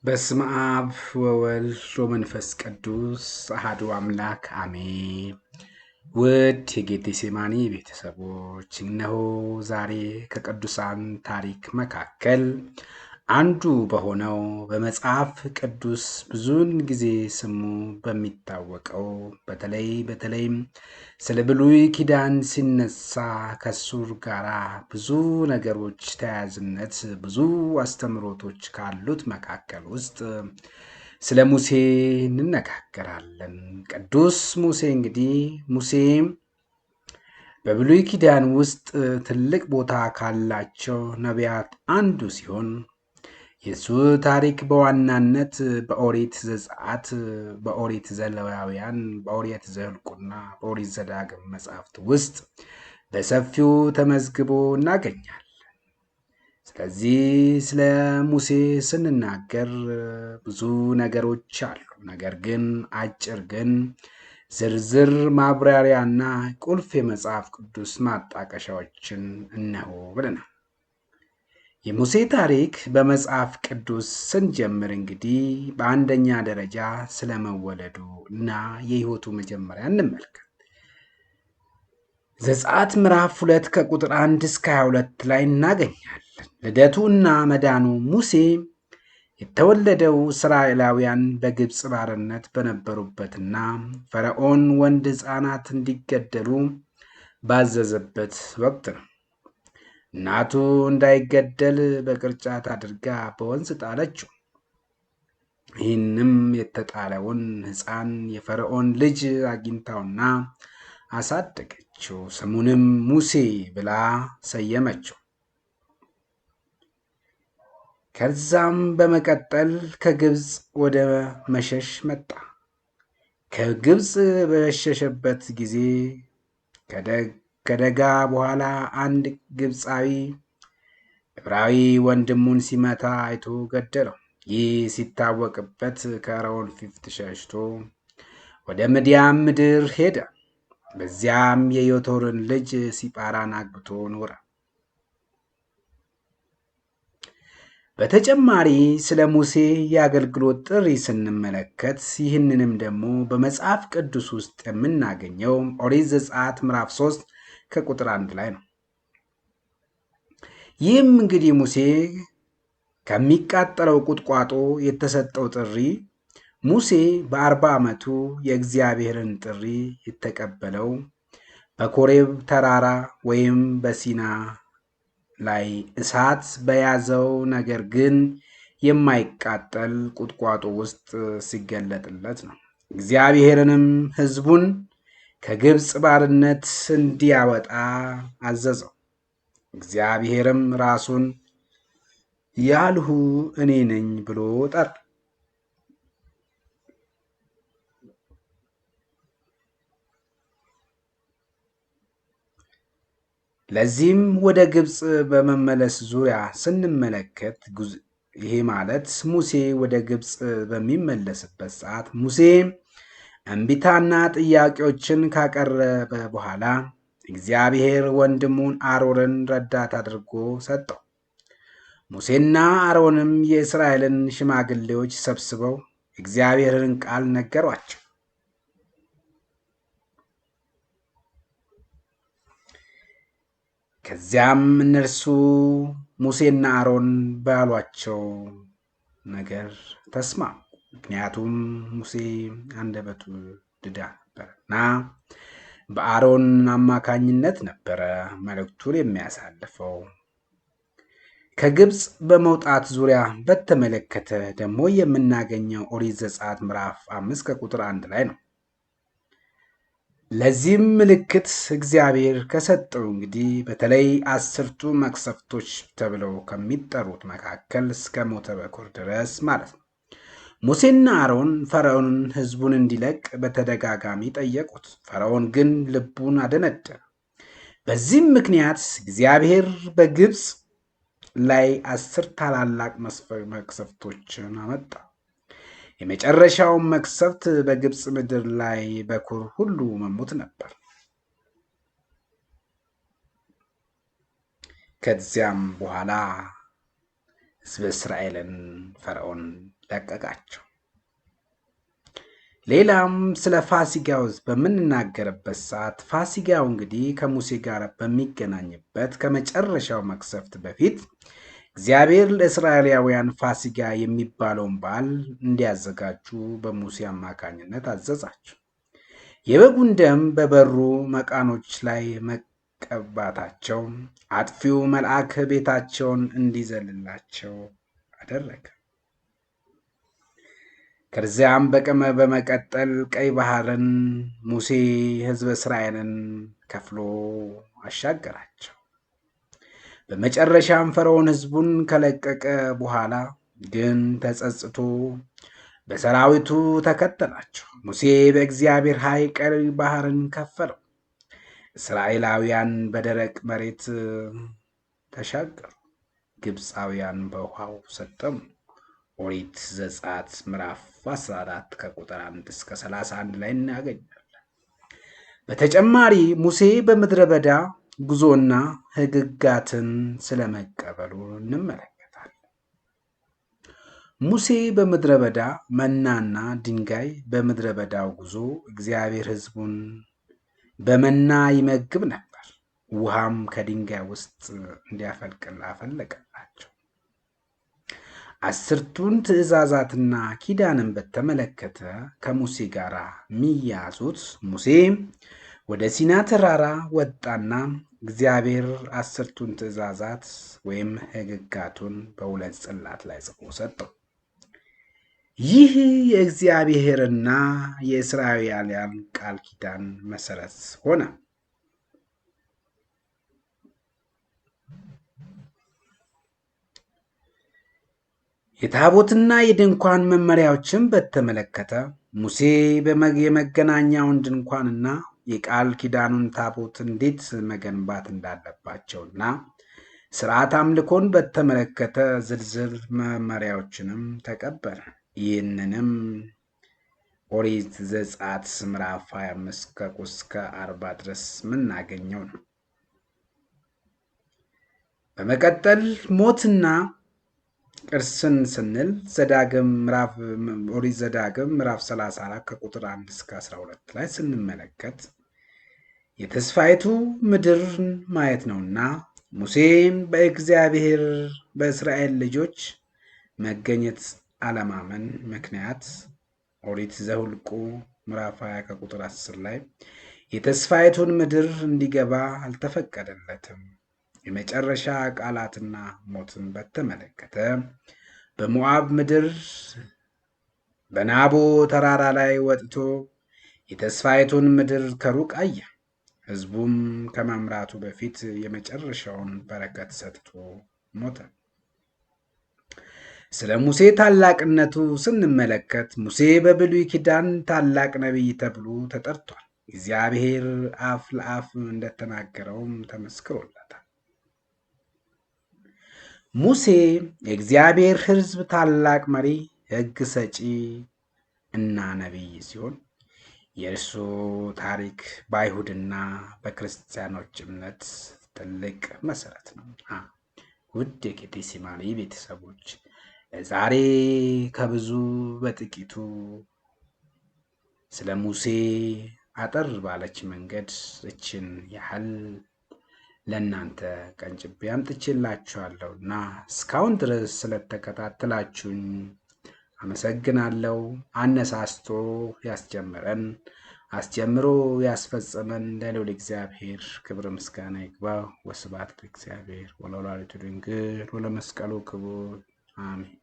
በስመ አብ ወወልድ ወመንፈስ ቅዱስ አሐዱ አምላክ አሜን። ውድ የጌቴሴማኒ ቤተሰቦች፣ እነሆ ዛሬ ከቅዱሳን ታሪክ መካከል አንዱ በሆነው በመጽሐፍ ቅዱስ ብዙውን ጊዜ ስሙ በሚታወቀው በተለይም ስለ ብሉይ ኪዳን ሲነሳ ከሱ ጋር ብዙ ነገሮች ተያያዝነት ብዙ አስተምህሮቶች ካሉት መካከል ውስጥ ስለ ሙሴ እንነጋገራለን። ቅዱስ ሙሴ እንግዲህ ሙሴ በብሉይ ኪዳን ውስጥ ትልቅ ቦታ ካላቸው ነቢያት አንዱ ሲሆን የእሱ ታሪክ በዋናነት በኦሪት ዘጸአት፣ በኦሪት ዘሌዋውያን፣ በኦሪት ዘኍልቍና በኦሪት ዘዳግም መጽሐፍት ውስጥ በሰፊው ተመዝግቦ እናገኛለን። ስለዚህ ስለ ሙሴ ስንናገር ብዙ ነገሮች አሉ። ነገር ግን አጭር ግን ዝርዝር ማብራሪያና ቁልፍ የመጽሐፍ ቅዱስ ማጣቀሻዎችን እነሆ ብለናል። የሙሴ ታሪክ በመጽሐፍ ቅዱስ ስንጀምር እንግዲህ በአንደኛ ደረጃ ስለመወለዱ እና የሕይወቱ መጀመሪያ እንመልከት። ዘጸአት ምዕራፍ 2 ከቁጥር 1 እስከ 22 ላይ እናገኛለን። ልደቱ እና መዳኑ። ሙሴ የተወለደው እስራኤላውያን በግብፅ ባርነት በነበሩበትና ፈርዖን ወንድ ሕፃናት እንዲገደሉ ባዘዘበት ወቅት ነው። እናቱ እንዳይገደል በቅርጫት አድርጋ በወንዝ ጣለችው። ይህንም የተጣለውን ሕፃን የፈርዖን ልጅ አግኝታውና አሳደገችው። ስሙንም ሙሴ ብላ ሰየመችው። ከዛም በመቀጠል ከግብፅ ወደ መሸሽ መጣ። ከግብፅ በሸሸበት ጊዜ ከደጋ በኋላ አንድ ግብፃዊ ዕብራዊ ወንድሙን ሲመታ አይቶ ገደለው። ይህ ሲታወቅበት ከፈርዖን ፊት ሸሽቶ ወደ ምድያም ምድር ሄደ። በዚያም የዮቶርን ልጅ ሲጳራን አግብቶ ኖረ። በተጨማሪ ስለ ሙሴ የአገልግሎት ጥሪ ስንመለከት ይህንንም ደግሞ በመጽሐፍ ቅዱስ ውስጥ የምናገኘው ኦሪት ዘጸአት ምዕራፍ 3 ከቁጥር 1 ላይ ነው። ይህም እንግዲህ ሙሴ ከሚቃጠለው ቁጥቋጦ የተሰጠው ጥሪ፣ ሙሴ በ40 ዓመቱ የእግዚአብሔርን ጥሪ የተቀበለው በኮሬብ ተራራ ወይም በሲና ላይ እሳት በያዘው ነገር ግን የማይቃጠል ቁጥቋጦ ውስጥ ሲገለጥለት ነው። እግዚአብሔርንም ሕዝቡን ከግብፅ ባርነት እንዲያወጣ አዘዘው። እግዚአብሔርም ራሱን ያልሁ እኔ ነኝ ብሎ ጠራ። ለዚህም ወደ ግብፅ በመመለስ ዙሪያ ስንመለከት፣ ይሄ ማለት ሙሴ ወደ ግብፅ በሚመለስበት ሰዓት ሙሴ እምቢታና ጥያቄዎችን ካቀረበ በኋላ እግዚአብሔር ወንድሙን አሮንን ረዳት አድርጎ ሰጠው። ሙሴና አሮንም የእስራኤልን ሽማግሌዎች ሰብስበው እግዚአብሔርን ቃል ነገሯቸው። ከዚያም እነርሱ ሙሴና አሮን ባሏቸው ነገር ተስማሙ። ምክንያቱም ሙሴ አንደበቱ ድዳ ነበርና በአሮን አማካኝነት ነበረ መልእክቱን የሚያሳልፈው። ከግብፅ በመውጣት ዙሪያ በተመለከተ ደግሞ የምናገኘው ኦሪት ዘጸአት ምዕራፍ 5 ከቁጥር 1 ላይ ነው። ለዚህም ምልክት እግዚአብሔር ከሰጠው እንግዲህ በተለይ 10ቱ መቅሰፍቶች ተብለው ከሚጠሩት መካከል እስከ ሞተ በኩር ድረስ ማለት ነው። ሙሴና አሮን ፈርዖንን ሕዝቡን እንዲለቅ በተደጋጋሚ ጠየቁት። ፈርዖን ግን ልቡን አደነደነ። በዚህም ምክንያት እግዚአብሔር በግብፅ ላይ 10 ታላላቅ መቅሰፍቶችን አመጣ። የመጨረሻውን መቅሰፍት በግብፅ ምድር ላይ በኩር ሁሉ መሞት ነበር። ከዚያም በኋላ ሕዝበ እስራኤልን ፈርዖን ለቀቃቸው። ሌላም ስለ ፋሲጋው በምንናገርበት ሰዓት ፋሲጋው እንግዲህ ከሙሴ ጋር በሚገናኝበት ከመጨረሻው መቅሰፍት በፊት እግዚአብሔር ለእስራኤላውያን ፋሲጋ የሚባለውን በዓል እንዲያዘጋጁ በሙሴ አማካኝነት አዘዛቸው። የበጉን ደም በበሩ መቃኖች ላይ መቀባታቸው አጥፊው መልአክ ቤታቸውን እንዲዘልላቸው አደረገ። ከዚያም በመቀጠል ቀይ ባህርን ሙሴ ሕዝበ እስራኤልን ከፍሎ አሻገራቸው። በመጨረሻም ፈርዖን ሕዝቡን ከለቀቀ በኋላ ግን ተጸጽቶ በሰራዊቱ ተከተላቸው። ሙሴ በእግዚአብሔር ኃይል ቀይ ባህርን ከፈለው። እስራኤላውያን በደረቅ መሬት ተሻገሩ፣ ግብፃውያን በውሃው ሰጠሙ። ኦሪት ዘጸአት ምዕራፍ 14 ከቁጥር 1 እስከ 31 ላይ እናገኛለን። በተጨማሪ ሙሴ በምድረ በዳ ጉዞና ሕግጋትን ስለመቀበሉ እንመለከታለን። ሙሴ በምድረ በዳ መናና ድንጋይ በምድረ በዳው ጉዞ እግዚአብሔር ሕዝቡን በመና ይመግብ ነበር። ውሃም ከድንጋይ ውስጥ እንዲያፈልቅል አፈለቀላቸው። አስርቱን ትእዛዛትና ኪዳንን በተመለከተ ከሙሴ ጋር የሚያዙት ሙሴ ወደ ሲና ተራራ ወጣና እግዚአብሔር አስርቱን ትእዛዛት ወይም ሕግጋቱን በሁለት ጽላት ላይ ጽፎ ሰጠው። ይህ የእግዚአብሔርና የእስራኤላውያን ቃል ኪዳን መሰረት ሆነ። የታቦትና የድንኳን መመሪያዎችን በተመለከተ ሙሴ የመገናኛውን ድንኳንና የቃል ኪዳኑን ታቦት እንዴት መገንባት እንዳለባቸውና ስርዓት አምልኮን በተመለከተ ዝርዝር መመሪያዎችንም ተቀበለ። ይህንንም ኦሪት ዘጸአት ምዕራፍ 25 ከቁጥር 40 ድረስ የምናገኘው ነው። በመቀጠል ሞትና ቅርስን ስንል ዘዳግም ምዕራፍ ኦሪት ዘዳግም ምዕራፍ 34 ከቁጥር 1 እስከ 12 ላይ ስንመለከት የተስፋይቱ ምድርን ማየት ነውና ሙሴም በእግዚአብሔር በእስራኤል ልጆች መገኘት አለማመን ምክንያት ኦሪት ዘኍልቍ ምዕራፍ 20 ከቁጥር 10 ላይ የተስፋይቱን ምድር እንዲገባ አልተፈቀደለትም። የመጨረሻ ቃላትና ሞትን በተመለከተ በሞዓብ ምድር በናቦ ተራራ ላይ ወጥቶ የተስፋይቱን ምድር ከሩቅ አየ። ሕዝቡም ከመምራቱ በፊት የመጨረሻውን በረከት ሰጥቶ ሞተ። ስለ ሙሴ ታላቅነቱ ስንመለከት ሙሴ በብሉይ ኪዳን ታላቅ ነቢይ ተብሎ ተጠርቷል። እግዚአብሔር አፍ ለአፍ እንደተናገረውም ተመስክሮለታል። ሙሴ የእግዚአብሔር ሕዝብ ታላቅ መሪ፣ ሕግ ሰጪ እና ነቢይ ሲሆን የእርሱ ታሪክ በአይሁድና በክርስቲያኖች እምነት ትልቅ መሰረት ነው። ውድ የጌቴሴማኒ ቤተሰቦች ዛሬ ከብዙ በጥቂቱ ስለ ሙሴ አጠር ባለች መንገድ እችን ያህል ለእናንተ ቀንጭቤ አምጥቼላችኋለሁ እና እስካሁን ድረስ ስለተከታተላችሁኝ አመሰግናለሁ። አነሳስቶ ያስጀመረን አስጀምሮ ያስፈጸመን ለልዑል እግዚአብሔር ክብር ምስጋና ይግባ። ወስብሐት ለእግዚአብሔር ወለወላዲቱ ድንግል ወለመስቀሉ ክቡር አሜን።